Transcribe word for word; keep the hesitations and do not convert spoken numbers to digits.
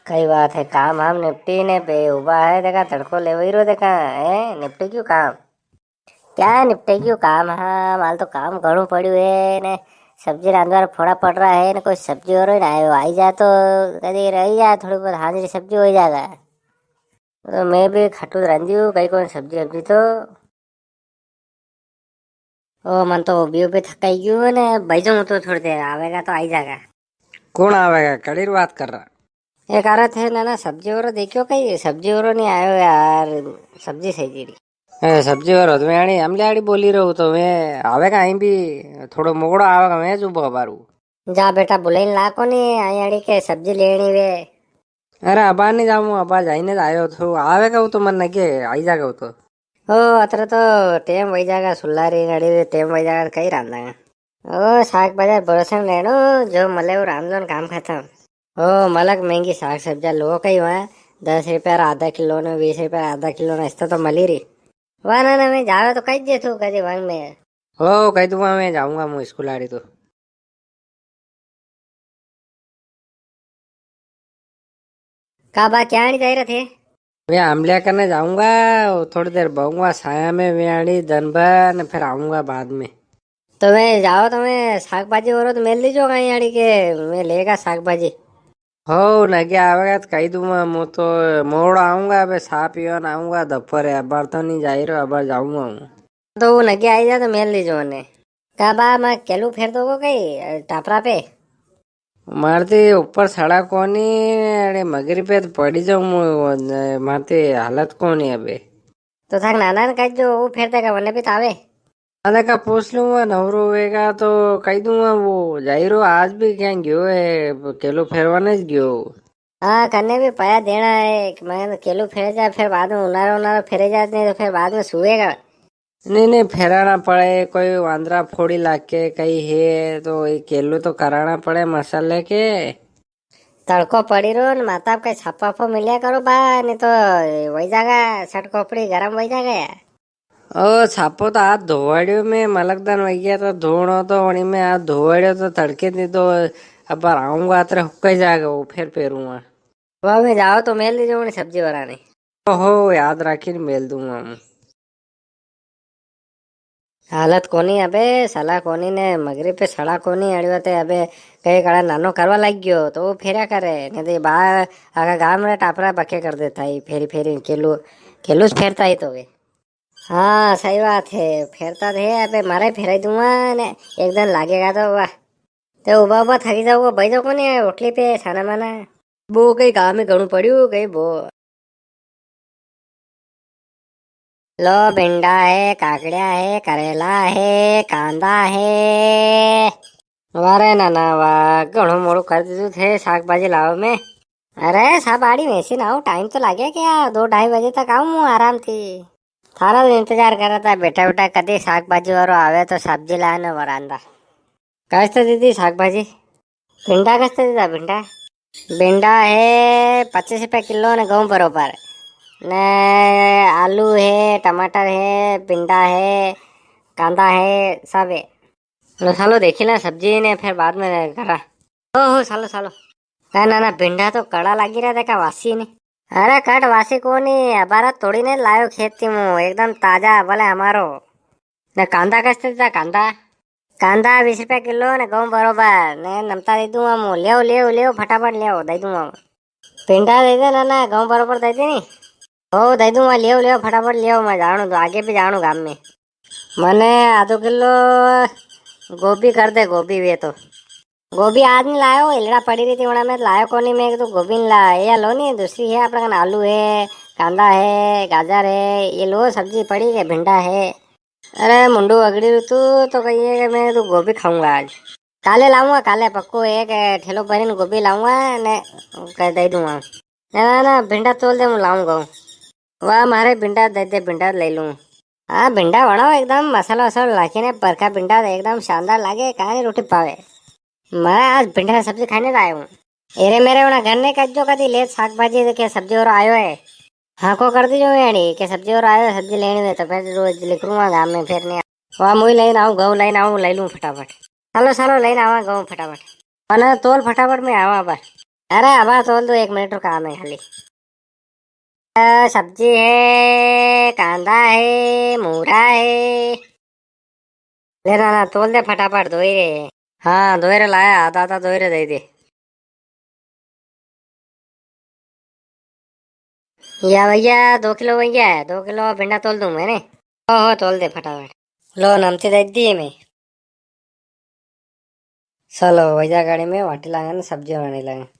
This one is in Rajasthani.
कई बात है, काम हम निपटी ने बे उबा है, देखा तड़को ले वही रो, देखा है निपटी क्यों काम? क्या निपटे क्यों काम? हाँ, माल तो काम घणो पड़्यो है ने, सब्जी रांधवा रा फोड़ा पड़ रहा है ने, कोई सब्जी और ना आयो, आई जा तो कदी रही जा, थोड़ी बहुत हांजरी सब्जी हो जाएगा। तो मैं भी खटू रांधी हूँ, कई कौन सब्जी वब्जी तो। ओ, मन तो उबी उबी थकाई गयो ने, भाई जाऊँ तो थोड़ी देर, आवेगा तो आई जाएगा। कौन आवेगा? कड़ी री बात कर रहा? एक आ रहा थे ना, ना, सब्जी वारो देखियो कई, सब्जी वारो नहीं आयो यार, सब्जी सही जी री। ए, सब्जी वारो तो मैं आड़ी, अमले आड़ी बोली रहूँ तो मैं आवेगा, आई भी थोड़ो मोगड़ो आवेगा, मैं जो बारू। जा बेटा, बुलाई ला कोनी, आई आड़ी के सब्जी लेनी वे। अरे, अबा नहीं जाऊँ, अबा जाइने आयो तो आवेगा वो तो, मन नगे आई जाएगा वो तो। ओ, अतरे तो टेम वही जाएगा, सुल्ला री नड़ी रे टेम वही जाएगा, कई रांधा है। ओ, साग बाजार भरोसे में लेनो, जो मले वो रांध लो न काम खत्म। ओ, मलक महंगी साग सब्जियां लो कई वहाँ, दस रुपया रा आधा किलो ने, बीस रुपया रा आधा किलो ने, इस तो, तो मली री। वाह, ना, ना, मैं जावे तो कह दे तू, कह दे वंग में। ओ, कह दूंगा मैं, जाऊंगा मैं स्कूल आड़ी तो। का बा, क्या आड़ी जाई रहे थे? मैं आमलिया करने जाऊंगा, थोड़ी देर बहूंगा छाया में, मैं आड़ी दन भर, ने फिर आऊंगा बाद में। तो मैं जाओ, तो मैं साग भाजी और तो मेल दीजो कहीं आड़ी के, मैं लेगा साग भाजी। हो, नगे आवेगा तो कही दूंगा, मु तो मोड़ आऊंगा, अबे सा पीवा ने आऊंगा दोपहर, अबार तो नहीं जाई रहो, अबार जाऊंगा हूँ। तो वो नगे आई जा तो मेल दीजो ने। का बा, मैं केलू फेर दोगो कई, टापरा पे? मारती ऊपर सड़ा कोनी, अरे मगरी पे तो पड़ी जाऊं मु, मारती हालत कोनी अबे। तो थाक नाना ने कह जो, वो फेर देगा, वने भी तो आवे। अरे का पूछ लूंगा, नवरो होएगा तो कह दूंगा, वो जाई रो आज भी क्या गयो है, केलू फेरवाने ज गयो। हाँ, कने भी पाया देना है, मैं तो केलू फेर जा, फिर बाद में उनारो उनारो फेरे जा, नहीं तो फिर बाद में सुएगा। नहीं, नहीं, फेराना पड़े, कोई वांदरा फोड़ी लाग के कई है, तो ये केलू तो कराना पड़े मसाले के। तड़को पड़ी रो न, माता पे कई छापा फो मिलिया करो बा, नहीं तो वही जागा, सट खोपड़ी गरम वही जागा यार। ओ, छापो तो हाथ धोवाड़ियो में, मलकदान वही गया तो धोणो तो वणी में हाथ धोवाड़ियो तो तड़के दी तो, अब आऊंगा अतरे हुक्का जागा, वो फिर पेरूंगा। वाह, मैं जाओ तो मेल दीजो वणी सब्जी वाला ने। ओहो, याद राखी ने मेल दूंगा हूँ। हालत कोनी अबे, सला कोनी ने मगरी पे सड़ा कोनी अड़ियो ते अबे कई कड़ा नानो करवा लाग गयो, तो वो फेरा करे, नहीं तो ये बा आखा गाम रे टापरा बके कर देता ही, फेरी फेरी केलू, केलू से फेरता ही तो वे। हाँ, सही बात है, फेरता तो है, अबे मारे फेराई दूंगा ने, एक दिन लागेगा तो वाह। ते उबा उबा थकी जाओगा, भाई जाओ कोनी, होटली पे छाना माना। वो कई काम में घणू पड़्यू, कई वो। लो, भिंडा है, काकड़िया है, करेला है, कांदा है। वारे नाना वाह, घणो मोड़ो कर दीधो थे साग भाजी लावा में। अरे, सब आड़ी वेसी ना आऊं, टाइम तो लागे क्या? दो ढाई बजे तक आऊं हूं आराम थी। थारा तो इंतजार कर रहा था, बेटा, बेटा, कदी साग भाजी वारो आवे तो सब्जी लाने वरांदा। कस्ते दीदी साग भाजी? भिंडा कस्ते दीदा भिंडा? भिंडा है पच्चीस रुपया किलो ने गहूं बरोबर। ने आलू है, टमाटर है, भिंडा है, कांदा है, सब है। लो सालो देखी ला सब्जी ने फिर बाद में करा। ओहो सालो सालो। ना, ना, ना, भिंडा तो कड़ा लागी रहा देखा वासी ने। अरे कट वासी कोनी, अबारा तोड़ी ने लायो खेत थी मु, एकदम ताजा, भले हमारो। ने कांदा कस्ते था कांदा? कांदा बीस रुपया किलो ने गहूं बरोबर, ने नमता दे दूंगा मु, लेव, लेव, लेव, फटाफट लेव, दे दूंगा मु। भिंडा दे दे ना, ना, गहूं बरोबर दे दे नी। ओ, दे दूंगा, लेव, लेव, फटाफट लेव, मैं जाणू, आगे भी जाणू गाम में। मने आधो किलो गोभी कर दे, गोभी वे तो। गोभी आज नहीं लायो, हिलड़ा पड़ी रही थी, वणा में लायो कोनी, मैं तो गोभी नहीं लाया। या लो नी, दूसरी है, अपना कन आलू है, कांदा है, गाजर है, ये लो सब्जी पड़ी है, भिंडा है। अरे मुंडू अगड़ी रू तू तो कहिए कि मैं तो गोभी खाऊंगा आज। काले लाऊंगा, काले पक्को एक ठेलो भरीने गोभी लाऊंगा ने कर दे दूंगा। ना, ना, ना, भिंडा तोल दे, मैं लाऊंगा। वाह, मारे भिंडा दे दे, भिंडा ले लूं। हाँ, भिंडा बनाओ एकदम मसाला वसाला लाके ने, परखा भिंडा एकदम शानदार लागे, कहानी रोटी पावे। मैं आज भिंडा सब्जी खाने तो आया हूँ। एरे मेरे उना घर ने कज्जो कदी ले साग भाजी देखे सब्जी और आयो है। हाँ को कर दीजो यानी के सब्जी और आयो, सब्जी लेनी है तो फिर रोज निकलूंगा गांव में फिर नहीं। वाह, मुई लेने आऊँ, गहूँ लेने आऊँ, ले लूँ फटाफट। चलो, चलो, लेने आवा गहूँ फटाफट। अने तोल फटाफट में आवा पर। अरे, अबा तोल दो, एक मिनट रो काम है खाली। अ, सब्जी है, कांदा है, मूरा है। ले ना, ना, तोल दे फटाफट, धोई रे। हाँ, धोई रे लाया, आधा, आधा धोई रे दे दे। या भैया, दो किलो भैया, दो किलो भिंडा तोल दूं मैंने। ओहो, तोल दे फटाफट। लो, नमती दे दी मैं। चलो, भैया गाड़ी में वाटी लांगे ने सब्जी बनाने लांगे।